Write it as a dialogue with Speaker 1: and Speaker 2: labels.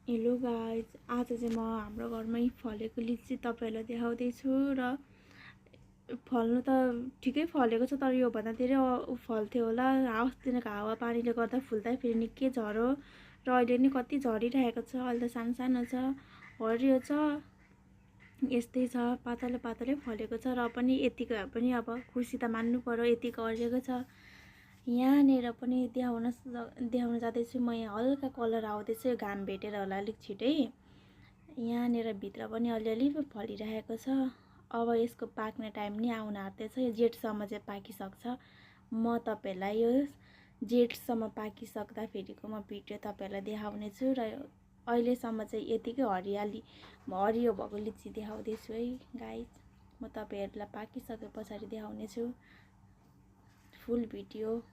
Speaker 1: Hello guys, आज चाहिँ म हाम्रो घरमै फलेको लिची तपाईँहरूलाई देखाउँदैछु र फल्नु त ठिकै फलेको छ, तर योभन्दा धेरै फल्थ्यो होला। अस्तिको हावा पानीले गर्दा फुल्दा फेरि निकै झऱ्यो र अहिले नि कति झरिरहेको छ। अहिले त सानो सानो छ, हरियो छ, यस्तै छ, पातलो पातलै फलेको छ र पनि यतिको भए पनि अब खुसी त मान्नु पर्यो, यतिको हरिएको छ। यहाँनिर पनि देखाउन जाँदैछु म। यहाँ हल्का कलर आउँदैछ, यो घाम भेटेर होला अलिक छिटै। यहाँनिर भित्र पनि अलिअलि फलिरहेको छ। अब यसको पाक्ने टाइम नि आउन आँट्दैछ। यो जेठसम्म चाहिँ पाकिसक्छ। म तपाईँहरूलाई यो जेठसम्म पाकिसक्दाखेरिको म भिडियो तपाईँहरूलाई देखाउने छु र अहिलेसम्म चाहिँ यतिकै हरियो भएको लिची देखाउँदैछु है गाइज। म तपाईँहरूलाई पाकिसके पछाडि देखाउने छु फुल भिडियो।